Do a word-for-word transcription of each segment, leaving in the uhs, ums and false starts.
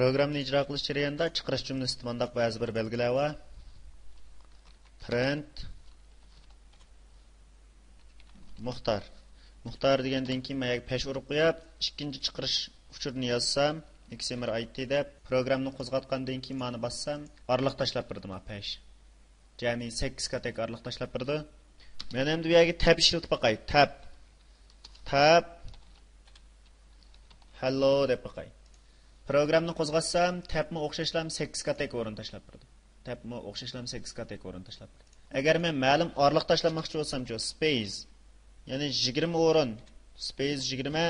پروگراممىنى ئىجرا قىلىش جەريانىدا چىقىرىش جۈملىسىدە مۇنداق بەزى بىر بەلگىلەر بار. پرىنت مۇختار. مۇختار دېگەندىن كېيىن مەن يەرگە پەش ئۇرۇپ قويۇپ، ئىككىنچى چىقىرىش ئۇچۇرىنى يازسام، ئېكس ئېم ئېر ئاي تى دەپ، پروگراممىنى قوزغاتقاندىن كېيىن مانا باسسام، ئارىلىق تاشلاپ بېرىدۇ مانا پەش. جەمئىي سەككىز كاتەك ئارىلىق تاشلاپ بېرىدۇ. مەن ئەمدى بۇ يەرگە تەب ئىشلىتىپ باقاي. تەب. تەب. ھەللو دەپ باقاي. پروگراممىنى قوزغاتسام، تەبمۇ ئوخشاشلا سەككىز كاتەك ئورۇن تاشلاپ بېرىدۇ. تەبمۇ ئوخشاشلا سەككىز كاتەك ئورۇن تاشلاپ بېرىدۇ. ئەگەر مەن مەلۇم ئارىلىق تاشلىماقچى بولسامچۇ، سپەيس، يەنى يىگىرمە ئورۇن، سپەيس يىگىرمە،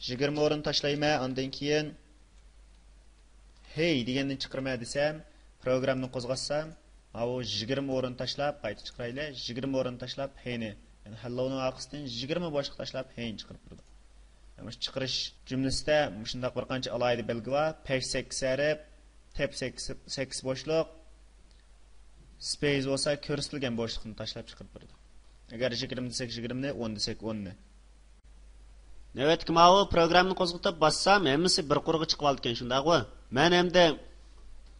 يىگىرمە ئورۇن تاشلايمەن، ئاندىن كېيىن ھەي دېگەننى چىقىرىمەن دېسەم، پروگراممىنى قوزغاتسام، ماۋۇ يىگىرمە ئورۇن تاشلاپ، قايتا چىقىرايلى، يىگىرمە ئورۇن تاشلاپ ھەينى، يەنى ھەللونىڭ ئارقىسىدىن يىگىرمە بوشلۇق تاشلاپ ھەينى چىقىرىپ بېرىدۇ. مۇشۇ چىقىرىش جۈملىسىدە مۇشۇنداق بىر قانچە ئالاھىدە بەلگە بار. پەش سەككىز ھەرپ، تەب سەككىز، سەككىز بوشلۇق، سپەيس بولسا كۆرسىتىلگەن بوشلۇقنى تاشلاپ چىقىرىپ بېرىدۇ. ئەگەر يىگىرمە دېسەك يىگىرمىنى، ئون دېسەك ئوننى. نۆۋەتتىكى ماۋۇ پروگراممىنى قوزغىتىپ باسسام، ھەممىسى بىر قۇرغا چىقىۋالىدىكەن، شۇنداقغۇ؟ مەن ئەمدى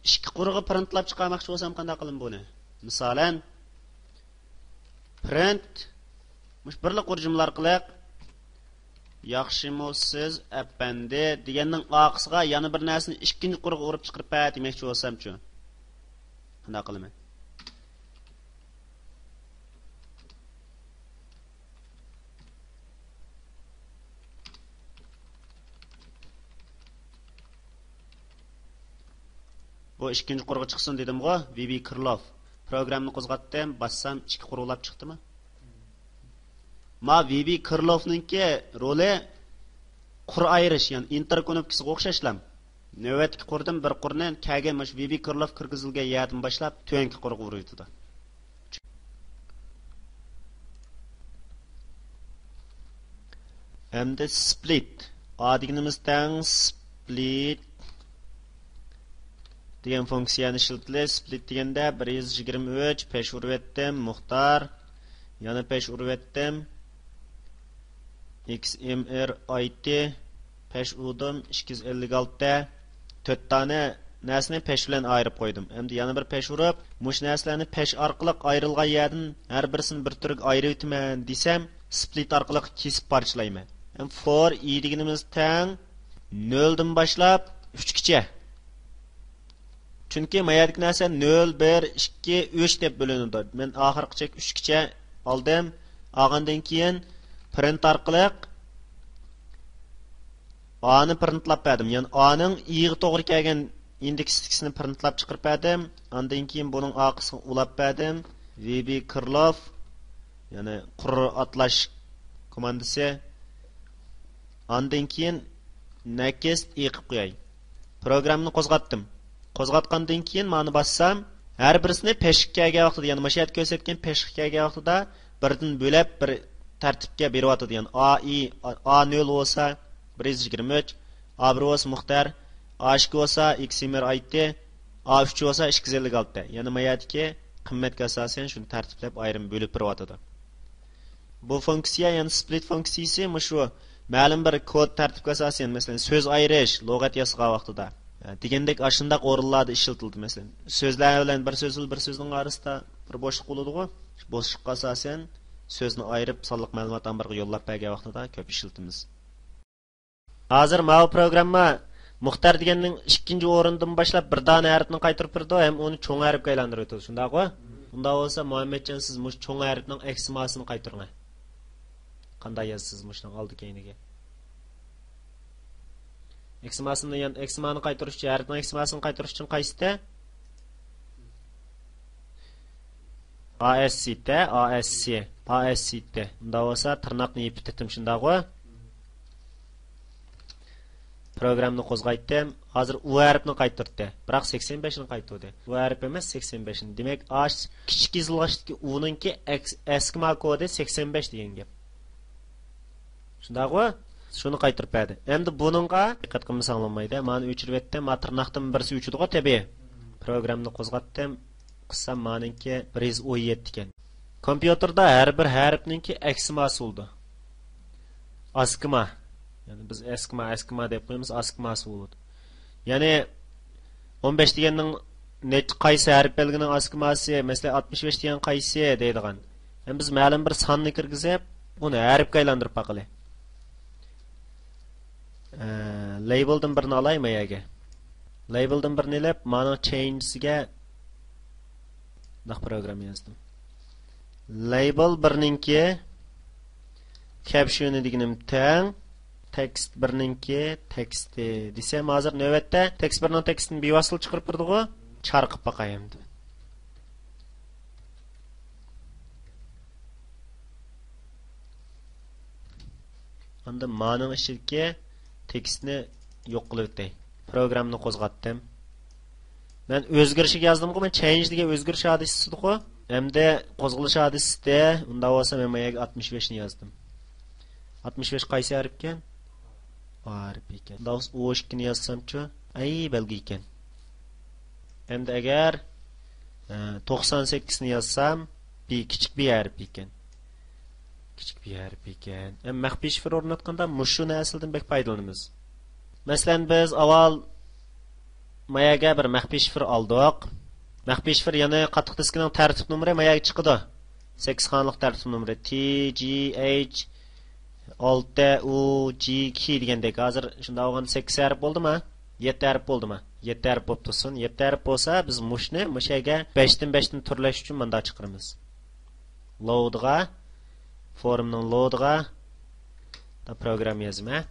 ئىككى قۇرغا پرىنتلاپ چىقارماقچى بولسام، قانداق قىلىمەن بۇنى؟ مىسالەن، پرىنت، مۇشۇ بىرلا قۇر جۈملە ئارقىلىق، ياخشىمۇسىز، ئەپەندى دېگەننىڭ ئارقىسىغا يەنە بىر نەرسىنى ئىككىنچى قۇرغا ئۇرۇپ چىقىرىپ بەر دېمەكچى بولسامچۇ؟ قانداق قىلىمەن؟ بۇ ئىككىنچى قۇرغا چىقسۇن دېدىمغۇ، ۋى بى كىرلوف. پروگراممىنى قوزغاتتىم، باسسام ئىككى قۇر بولاپ چىقتىمۇ؟ ما ۋى بى كىرلوفنىڭكى رولى قۇر ئايرىش، يەنى ئىنتېر كۇنۇپكىسىغا ئوخشاشلا. نۆۋەتتىكى قۇردىن بىر قۇرنى كەلگەن مۇشۇ ۋى بى كىرلوف كىرگۈزۈلگەن يەردىن باشلاپ تۆۋەنكى قۇرغا ئۇرۇۋېتىدۇ. ئەمدى سپلىت. ئا دېگىنىمىز تەڭ سپلىت دېگەن فۇنكسىيەنى ئىشلىتىلى. سپلىت دېگەندە بىر يۈز يىگىرمە ئۈچ پەش ئۇرۇۋەتتىم، مۇختار. يەنە پەش ئۇرۇۋەتتىم. ئېكس ئېم ئېر ئاي تى پەش ئۇردۇم، ئىككى يۈز ئەللىك ئالتە. تۆت دانە نەرسىنى پەش بىلەن ئايرىپ قويدۇم. ئەمدى يەنە بىر پەش ئۇرۇپ، مۇشۇ نەرسىلەرنى پەش ئارقىلىق ئايرىلغان يەردىن ھەر بىرسىنى بىر تۈرگە ئايرىۋېتىمەن دېسەم، سپلىت ئارقىلىق كېسىپ پارچىلايمەن. ھەم فور ئى دېگىنىمىز تەڭ نۆلدىن باشلاپ ئۈچكىچە. چۈنكى ما يەردىكى نەرسە نۆل، بىر، ئىككى، ئۈچ دەپ بۆلۈنىدۇ. مەن ئاخىرقى چەك ئۈچكىچە ئالدىم. ئالغاندىن كېيىن پرىنت ئارقىلىق ئانى پرىنتلاپ بەردىم. يەنى ئانىڭ ئىغا توغرا كەلگەن ئىندېكسلىكىسىنى پرىنتلاپ چىقىرىپ بەردىم. ئاندىن كېيىن بۇنىڭ ئارقىسىغا ئۇلاپ بەردىم. ۋى بى كىرلوف، يەنى قۇر ئاتلاش كوماندىسى. ئاندىن كېيىن نېكىست ئى قىلىپ قوياي. پروگراممىنى قوزغاتتىم. قوزغاتقاندىن كېيىن مانا باسسام، ھەر بىرسىنى پەشكە كەلگەن ۋاقتىدا، يەنى مۇشۇ يەردە كۆرسەتكەن پەشكە كەلگەن ۋاقتىدا بىردىن بۆلەپ بىر تەرتىپكە بېرىۋاتىدۇ. يەنى ئا ئى، ئا نۆل بولسا بىر يۈز يىگىرمە ئۈچ، ئا بىر بولسا مۇختار، ئا ئىككى بولسا ئېكس ئېم ئېر ئاي تى، ئا ئۈچ بولسا ئىككى يۈز ئەللىك ئالتە. يەنى ما يەردىكى قىممەتكە ئاساسەن شۇنى تەرتىپلەپ ئايرىم بۆلۈپ بېرىۋاتىدۇ. بۇ فۇنكسىيە، يەنى سپلىت فۇنكسىيىسى مۇشۇ مەلۇم بىر كود تەرتىپكە ئاساسەن، مەسىلەن، سۆز ئايرىش، لۇغەت ياسىغان ۋاقتىدا، دېگەندەك ئاشۇنداق ئورۇنلاردا ئىشلىتىلىدۇ. مەسىلەن، سۆزلەر بىلەن بىر سۆز، بىر سۆزنىڭ ئارىسىدا بىر بوشلۇق بولىدىغۇ، شۇ بوشلۇققا ئاساسەن سۆزنى ئايرىپ، سانلىق مەلۇمات ئامبىرىغا يوللاپ بەرگەن ۋاقتىدا كۆپ ئىشلىتىمىز. ھازىر ماۋۇ پروگرامما مۇختار دېگەننىڭ ئىككىنچى ئورنىدىن باشلاپ بىر دانە ھەرپنى قايتۇرۇپ بېرىدۇ ھەم ئۇنى چوڭ ھەرپكە ئايلاندۇرۇۋېتىدۇ. شۇنداققۇ؟ ئۇنداق بولسا، مۇھەممەتجان، سىز مۇشۇ چوڭ ھەرپنىڭ ئەكسىماسىنى قايتۇرۇڭ. قانداق يازىسىز مۇشۇنىڭ ئالدى كەينىگە؟ ئەكسىماسىنى يان-، ئەكسىمانى قايتۇرۇش ئۈچۈن، ھەرپنىڭ ئەكسىماسىنى قايتۇرۇش ئۈچۈن قايسى تە؟ ئا ئەس سى تە، ئا ئەس سى، ئا ئەس سى تە. ئۇنداق بولسا تىرناقنى يېپىپ تېتىم، شۇنداقغۇ؟ پروگراممىنى قوزغايتتىم. ھازىر ئۇ ھەرپنى قايتۇردى. بىراق سەكسەن بەشنى قايتۇردى. ئۇ ھەرپ ئەمەس، سەكسەن بەشنى. دېمەك، ئاش كىچىك يېزىلغاچتىكى ئۇنىڭكى ئەكس-، ئەسكىما كودى سەكسەن بەش دېگەن گەپ. شۇنداقغۇ؟ شۇنى قايتۇرۇپ بەردى. ئەمدى بۇنىڭغا دىققەت قىلمىساڭ بولمايدۇ. مانا ئۆچۈرۈۋەتتىم. ما تىرناقتىن بىرسى ئۆچىدىغۇ تەبىئىي. پروگراممىنى قوزغاتتىم. قىلسام مانىڭكى بىر يۈز ئون يەتتە ئىكەن. كومپيۇتېردا ھەر بىر ھەرپنىڭكى ئەكسىماسى بولىدۇ. ئاسكىما. يەنى بىز ئەسكىما، ئەسكىما دەپ قويىمىز، ئاسكىماسى بولىدۇ. يەنى ئون بەش دېگەننىڭ نەچچە، قايسى ھەرپ بەلگىنىڭ ئاسكىماسى، مەسىلەن، ئاتمىش بەش دېگەن قايسى دەيدىغان. ھەم بىز مەلۇم بىر ساننى كىرگۈزۈپ، ئۇنى ھەرپكە ئايلاندۇرۇپ باقىلى. ئە، لەيبىلدىن بىرنى ئالاي ما يەرگە. لەيبىلدىن بىرنى ئېلىپ، مانىڭ چېينجىسىگە مۇنداق پروگرامما يازدىم. لەيبىل بىرنىڭكى كەپشۇنى دېگىنىم تەڭ، تېكىست بىرنىڭكى تېكىستى دېسەم، ھازىر نۆۋەتتە تېكىست بىرنىڭ تېكىستىنى بىۋاسىتە چىقىرىپ بېرىدىغۇ. چارقىپ باقاي ئەمدى. ئاندىن مانىڭ ئىچىدىكى تېكىستنى يوق قىلىۋېتەي. پروگراممىنى قوزغاتتىم. مەن ئۆزگىرىشىگە يازدىمغۇ، مەن چېينج دېگەن ئۆزگىرىش ھادىسىسىدىغۇ. ئەمدى قوزغىلىش ھادىسىسىدە، ئۇنداق بولسا مەن ما يەرگە ئاتمىش بەشنى يازدىم. ئاتمىش بەش قايسى ھەرپكەن؟ ئا ھەرپى ئىكەن. ئۇنداق بولسا ئون ئىككىنى يازسامچۇ؟ ئەي، بەلگە ئىكەن. ئەمدى ئەگەر، ئە، توقسان سەككىزنى يازسام، بى، كىچىك بى ھەرپى ئىكەن. كىچىك بى ھەرپى ئىكەن. ئەمما مەخپىي شىفىر ئورناتقاندا مۇشۇنى ئەسلىدىن بەك پايدىلىنىمىز. مەسىلەن، بىز ئاۋۋال ما يەرگە بىر مەخپىي شىفىر ئالدۇق. مەخپىي شىفىر يەنى قاتتىق دىسكىنىڭ تەرتىپ نومۇرى ما يەرگە چىقىدۇ. سەككىز خانىلىق تەرتىپ نومۇرى. تى جى ئەيچ ئالتە ئۇ جى كى دېگەندەك. ھازىر شۇنداق بولغاندا سەككىز ھەرپ بولدىما؟ يەتتە ھەرپ بولدىما؟ يەتتە ھەرپ بولۇپ تۇرسۇن. يەتتە ھەرپ بولسا، بىز مۇشۇنى مۇشۇ يەرگە بەشتىن بەشتىن تۈرلەش ئۈچۈن مۇنداق چىقىرىمىز. لودىغا، فورمنىڭ لودىغا پروگرامما يازىمەن.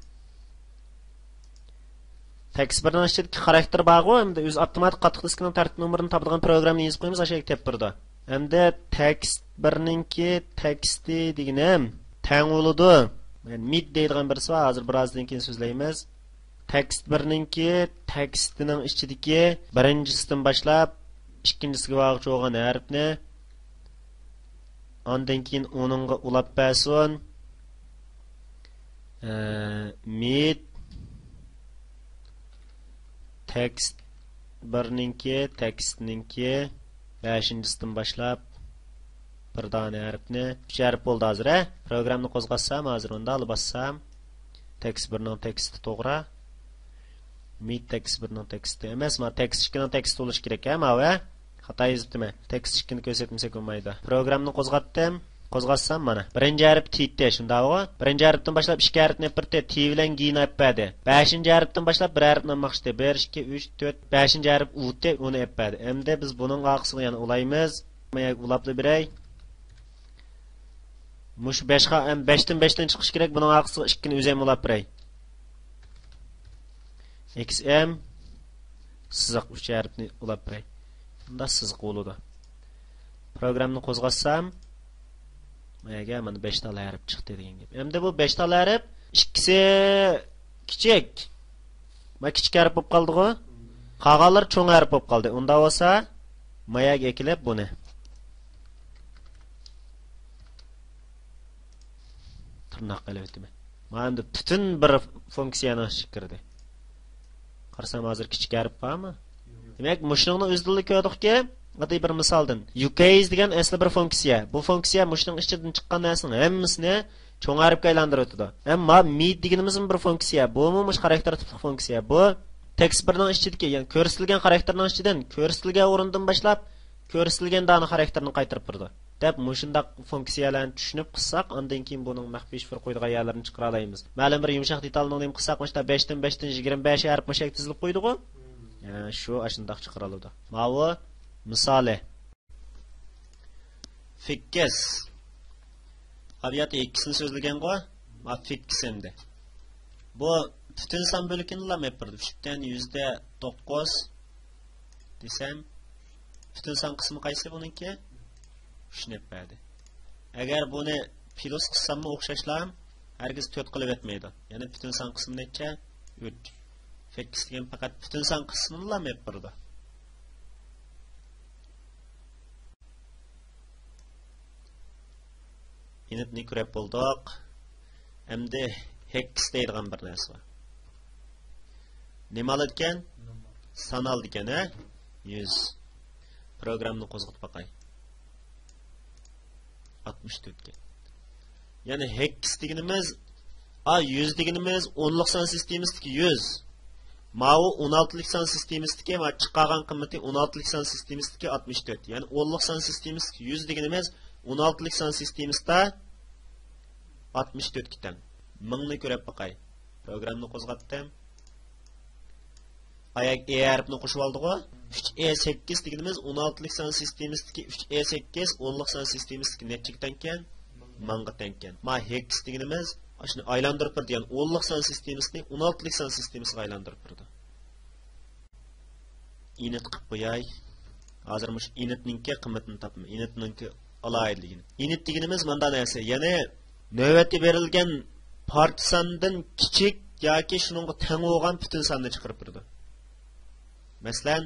تېكىست بىرنىڭ ئىچىدىكى خاراكتېر بارغۇ، ئەمدى ئۆزى ئاپتوماتىك قاتتىق دىسكىنىڭ تەرتىپ نومۇرىنى تاپىدىغان پروگراممىنى يېزىپ قويىمىز، ئاشۇ يەرگە تېپىپ بېرىدۇ. ئەمدى تېكىست بىرنىڭكى تېكىستى دېگىنىم تەڭ بولىدۇ. يەنى مىد دەيدىغان بىرسى بار، ھازىر بىر ئازدىن كېيىن سۆزلەيمىز. تېكىست بىرنىڭكى تېكىستىنىڭ ئىچىدىكى بىرىنچىسىدىن باشلاپ ئىككىنچىسىگە بارغۇچە بولغان ھەرپنى ئاندىن كېيىن ئۇنىڭغا ئۇلاپ بەرسۇن. ئە، مىد تېكىست بىرنىڭكى، تېكىستنىڭكى بەشىنچىسىدىن باشلاپ بىر دانە ھەرپنى، ئۈچ ھەرپ بولدى ھازىر، ھە؟ پروگراممىنى قوزغاتسام، ھازىر ئۇندا باسسام، تېكىست بىرنىڭ تېكىستى توغرا. مىد تېكىست بىرنىڭ تېكىستى ئەمەس، ما تېكىست ئىككىنىڭ تېكىستى بولۇشى كېرەك، ھە، ماۋۇ، ھە؟ خاتا يېزىپتىمەن. تېكىست ئىككىنى كۆرسەتمىسەك بولمايدۇ. پروگراممىنى قوزغاتتىم. قوزغاتسام مانا. بىرىنچى ھەرپ تى ئىدى، شۇنداقغۇ؟ بىرىنچى ھەرپتىن باشلاپ ئىككى ھەرپنى ئېلىپ بېرىپتۇ، تى بىلەن گىنى ئېلىپ بەردى. بەشىنچى ھەرپتىن باشلاپ بىر ھەرپنى ئالماقچى. بىر، ئىككى، ئۈچ، تۆت، بەشىنچى ھەرپ ئۇ ئىدى، ئۇنى ئېلىپ بەردى. ئەمدى بىز بۇنىڭ ئارقىسىغا يەنە ئۇلايمىز. مانا يەرگە ئۇلاپلا بېرەي. مۇشۇ بەش خا-، ئەم، بەشتىن بەشتىن چىقىش كېرەك، بۇنىڭ ئارقىسىغا ئىككىنى ئۆزۈم ئۇلاپ بېرەي. ئېكس ئېم، سىزىق، ئۈچ ھەرپنى ئۇلاپ بېرەي. بۇنداق سىزىق بولىدۇ. پروگراممىنى قوزغاتسام، مانا يەرگە مانا بەش تال ھەرپ چىقتى دېگەن گەپ. ئەمدى بۇ بەش تال ھەرپ ئىككىسى كىچىك. ما كىچىك ھەرپ بولۇپ قالدىغۇ؟ قالغانلىرى چوڭ ھەرپ بولۇپ قالدى. ئۇنداق بولسا، ما يەرگە ئەكېلىپ بۇنى تىرناق قىلىۋېتىمەن. مانا ئەمدى پۈتۈن بىر فۇنكسىيەنىڭ ئىچىگە كىردى. قارىسام، ھازىر كىچىك ھەرپ بارمۇ؟ دېمەك، مۇشۇنىڭنى ئۆزىدىنلا كۆردۇقكى، ئاددىي بىر مىسالدىن. يۇكەيس دېگەن ئەسلى بىر فۇنكسىيە. بۇ فۇنكسىيە مۇشۇنىڭ ئىچىدىن چىققان نەرسىنىڭ ھەممىسىنى چوڭ ھەرپكە ئايلاندۇرۇۋېتىدۇ. ئەمما مىد دېگىنىمىزمۇ بىر فۇنكسىيە. بۇمۇ مۇشۇ خاراكتېر تىپلىق فۇنكسىيە. بۇ تېكىست بىرنىڭ ئىچىدىكى، يەنى كۆرسىتىلگەن خاراكتېرنىڭ ئىچىدىن، كۆرسىتىلگەن ئورۇندىن باشلاپ، كۆرسىتىلگەن دانە خاراكتېرنى قايتۇرۇپ بېرىدۇ. دەپ مۇشۇنداق فۇنكسىيەلەرنى چۈشىنىپ قىلساق، ئاندىن كېيىن بۇنىڭ مەخپىي شىفىر قويىدىغان يەرلىرىنى چىقىرالايمىز. مەلۇم بىر يۇمشاق دېتالنى نېمە قىلساق، مۇشۇنداق بەشتىن بەشتىن يىگىرمە بەش ھەرپ مۇشۇ يەرگە تىزىلىپ قويىدىغۇ؟ يا، شۇ ئاشۇنداق چىقىرىلىدۇ. ماۋۇ مىسالى. فىكس. ئابىياتى ھېكسنى سۆزلىگەنغۇ؟ ما فىكس ئەمدى. بۇ پۈتۈن سان بۆلىكىنىلا مېپ بېرىدۇ. ئۈچتىن يۈزدە توققۇز دېسەم، پۈتۈن سان قىسمى قايسى بۇنىڭكى؟ ئۈچنى ئېلىپ بەردى. ئەگەر بۇنى پلۇس قىلساممۇ ئوخشاشلا، ھەرگىز تۆت قىلىۋەتمەيدۇ. يەنى پۈتۈن سان قىسمى نەچچە؟ ئۈچ. فىكس دېگەن پەقەت پۈتۈن سان قىسمىنىلا مېپ بېرىدۇ. ئىنتنى كۆرۈپ بولدۇق. ئەمدى ھېكس دەيدىغان بىر نەرسە بار. نېمە ئالىدىكەن؟ سان ئالىدىكەن، ھە؟ يۈز. پروگراممىنى قوزغىتىپ باقاي. ئاتمىش تۆتكەن. يەنى ھېكس دېگىنىمىز، ئا، يۈز دېگىنىمىز ئونلۇق سان سىستېمىسىدىكى يۈز. ماۋۇ ئون ئالتىلىك سان سىستېمىسىدىكى، مانا چىقارغان قىممىتى ئون ئالتىلىك سان سىستېمىسىدىكى ئاتمىش تۆت. يەنى ئونلۇق سان سىستېمىسىدىكى يۈز دېگىنىمىز ئون ئالتىلىك سان سىستېمىسىدا ئاتمىش تۆتكە تەڭ. مىڭنى كۆرۈپ باقاي. پروگراممىنى قوزغاتتىم. ئاياغ ئې ھەرپىنى قوشۇپ ئالدىغۇ. ئۈچ ئې سەككىز دېگىنىمىز ئون ئالتىلىك سان سىستېمىسىدىكى ئۈچ ئې سەككىز ئونلۇق سان سىستېمىسىدىكى نەچچىگە تەڭكەن؟ مىڭغا تەڭكەن. ما ھەككىس دېگىنىمىز ئاشۇنى ئايلاندۇرۇپ بېرىدۇ، يەنى ئونلۇق سان سىستېمىسىنى ئون ئالتىلىك سان سىستېمىسىغا ئايلاندۇرۇپ بېرىدۇ. ئىنىت قىلىپ قوياي. ھازىر مۇشۇ ئىنىتنىڭكى قىممىتىنى تاپىمەن. ئىنىتنىڭكى ئالاھىدىلىكىنى. ئىنىت دېگىنىمىز مۇنداق نەرسە. يەنى نۆۋەتتە بېرىلگەن پارچە ساندىن كىچىك ياكى شۇنىڭغا تەڭ بولغان پۈتۈن ساننى چىقىرىپ بېرىدۇ. مەسىلەن،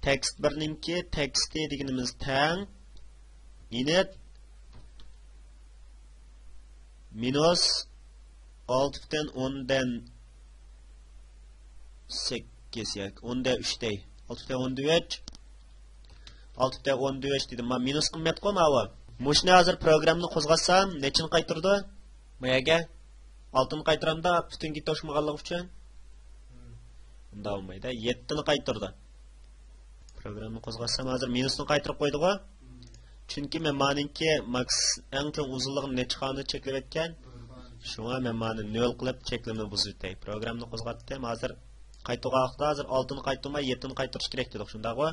تېكىست بىرنىڭكى تېكىستى دېگىنىمىز تەڭ ئىنىت مىنۇس ئالتە پۈتۈن ئوندىن سەككىز ياكى ئوندە ئۈچ دەي. ئالتە پۈتۈن ئوندە ئۈچ. ئالتە پۈتۈن ئوندە ئۈچ دېدىم. ما مىنۇس قىممەتقۇ ماۋۇ. مۇشۇنى ھازىر پروگراممىنى قوزغاتسام، نەچچىنى قايتۇرىدۇ؟ ما يەرگە ئالتىنى قايتۇرامدا، پۈتۈنگە توشمىغانلىقى ئۈچۈن. ئۇنداق بولمايدۇ. يەتتىنى قايتۇرىدۇ. پروگراممىنى قوزغاتسام، ھازىر مىنۇسنى قايتۇرۇپ قويدىغۇ. چۈنكى مەن مانىڭكى ماكس ئەڭ چوڭ ئۇزۇنلۇقىنى نەچچە خانىدا چەكلەپ ئۆتكەن. شۇڭا مەن مانى نۆل قىلىپ چەكلىمىنى بۇزۇۋېتەي. پروگراممىنى قوزغاتتىم. ھازىر قايتۇرغانلىقتا، ھازىر ئالتىنى قايتۇرماي يەتتىنى قايتۇرۇش كېرەك دېدۇق، شۇنداقغۇ؟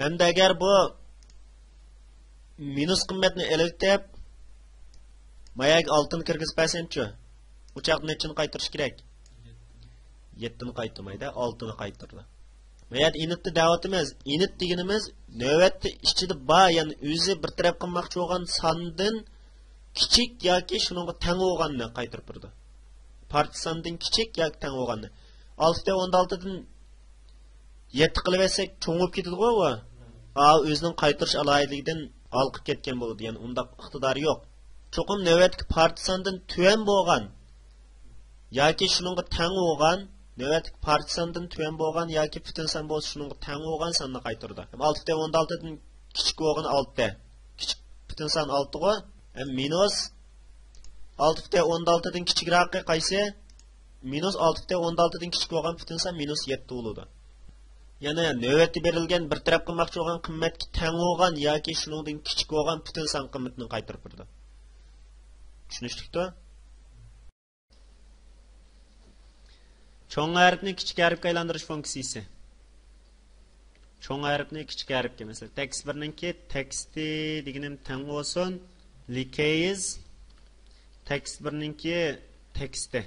ئەمدى ئەگەر بۇ مىنۇس قىممەتنى ئېلىۋېتىپ، ما يەرگە ئالتىنى كىرگۈزۈپ بەرسەمچۇ؟ ئۇ چاغدا نەچچىنى قايتۇرۇش كېرەك؟ يەتتىنى قايتۇرمايدۇ، ئالتىنى قايتۇرىدۇ. ما يەردە ئىنىتنى دەۋاتىمىز. ئىنىت دېگىنىمىز نۆۋەتتە ئىچىدە بار، يەنى ئۆزى بىر تەرەپ قىلماقچى بولغان ساندىن كىچىك ياكى شۇنىڭغا تەڭ بولغاننى قايتۇرۇپ بېرىدۇ. پارچە ساندىن كىچىك ياكى تەڭ بولغاننى. ئالتە پۈتۈن ئوندىن ئالتىدىن يەتتە قىلىۋەتسەك چوڭىيىپ كېتىدىغۇ ئۇ. ئا، ئۆزىنىڭ قايتۇرۇش ئالاھىدىلىكىدىن ھالقىپ كەتكەن بولىدۇ، يەنى ئۇنداق ئىقتىدارى يوق. چوقۇم نۆۋەتتىكى پارچە ساندىن تۆۋەن بولغان ياكى شۇنىڭغا تەڭ بولغان، نۆۋەتتىكى پارچە ساندىن تۆۋەن بولغان ياكى پۈتۈن سان بولسا شۇنىڭغا تەڭ بولغان ساننى قايتۇرىدۇ. ئالتە پۈتۈن ئوندىن ئالتىدىن كىچىك بولغىنى ئالتە. كىچىك پۈتۈن سان ئالتىغۇ. ھەم مىنۇس ئالتە پۈتۈن ئوندىن ئالتىدىن كىچىكراقى قايسى؟ مىنۇس ئالتە پۈتۈن ئوندىن ئالتىدىن كىچىك بولغان پۈتۈن سان مىنۇس يەتتە بولىدۇ. يەنە نۆۋەتتە بېرىلگەن بىر تەرەپ قىلماقچى بولغان قىممەتكە تەڭ بولغان ياكى شۇنىڭدىن كىچىك بولغان پۈتۈن سان قىممىتىنى قايتۇرۇپ بېرىدۇ. چۈشىنىشلىكتۇ؟ چوڭ ھەرپنى كىچىك ھەرپكە ئايلاندۇرۇش فۇنكسىيىسى. چوڭ ھەرپنى كىچىك ھەرپكە، مەسىلەن، تېكىست بىرنىڭكى تېكىستى دېگىنىم تەڭ بولسۇن، لىكېيز، تېكىست بىرنىڭكى تېكىستى.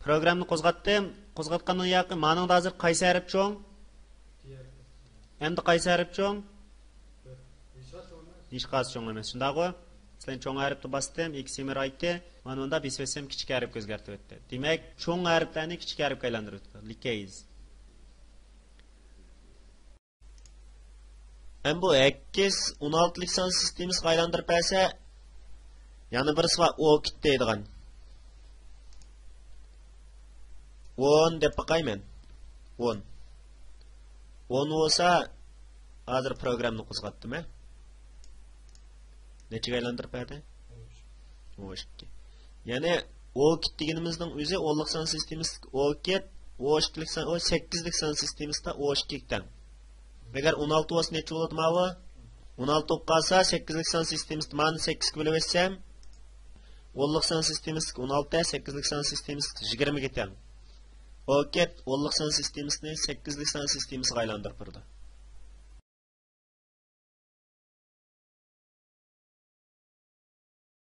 پروگراممىنى قوزغاتتىم. قوزغاتقاندىن ياقى مانىڭدا ھازىر قايسى ھەرپ چوڭ؟ ئەمدى قايسى ھەرپ چوڭ؟ ھېچقايسى چوڭ ئەمەس، شۇنداقغۇ؟ مەسىلەن، چوڭ ھەرپنى باستىم، ئېكسىمېر ئايتتى. مانا مۇندا بېسىۋەتسەم، كىچىك ھەرپكە ئۆزگەرتىۋەتتى. دېمەك، چوڭ ھەرپلەرنى كىچىك ھەرپكە ئايلاندۇرۇۋېتىپتۇ. لىكېيز. ھەم بۇ ھەككىس ئون ئالتىلىك سان سىستېمىسىغا ئايلاندۇرۇپ بەرسە، يەنە بىرسى بار، ئوكىت دەيدىغان. ئون دەپ باقاي مەن. ئون. ئون بولسا، ھازىر پروگراممىنى قوزغاتتىم، ھە؟ نەچچىگە ئايلاندۇرۇپ بەردى؟ ئون ئىككى. يەنى ئوكىت دېگىنىمىزنىڭ ئۆزى ئونلۇق سان سىستېمىسىدىكى ئوكىت، ئون ئىككىلىك سان، ئون سەككىزلىك سان سىستېمىسىدا ئون ئىككىگە تەڭ. ئەگەر ئون ئالتە بولسا نەچچە بولىدۇ ماۋۇ؟ ئون ئالتە بولۇپ قالسا، سەككىزلىك سان سىستېمىسىدا مانى سەككىزگە بۆلۈۋەتسەم، ئونلۇق سان سىستېمىسىدىكى ئون ئالتە، سەككىزلىك سان سىستېمىسىدىكى يىگىرمىگە تەڭ. ئوكىت ئونلۇق سان سىستېمىسىنى سەككىزلىك سان سىستېمىسىغا ئايلاندۇرۇپ بېرىدۇ.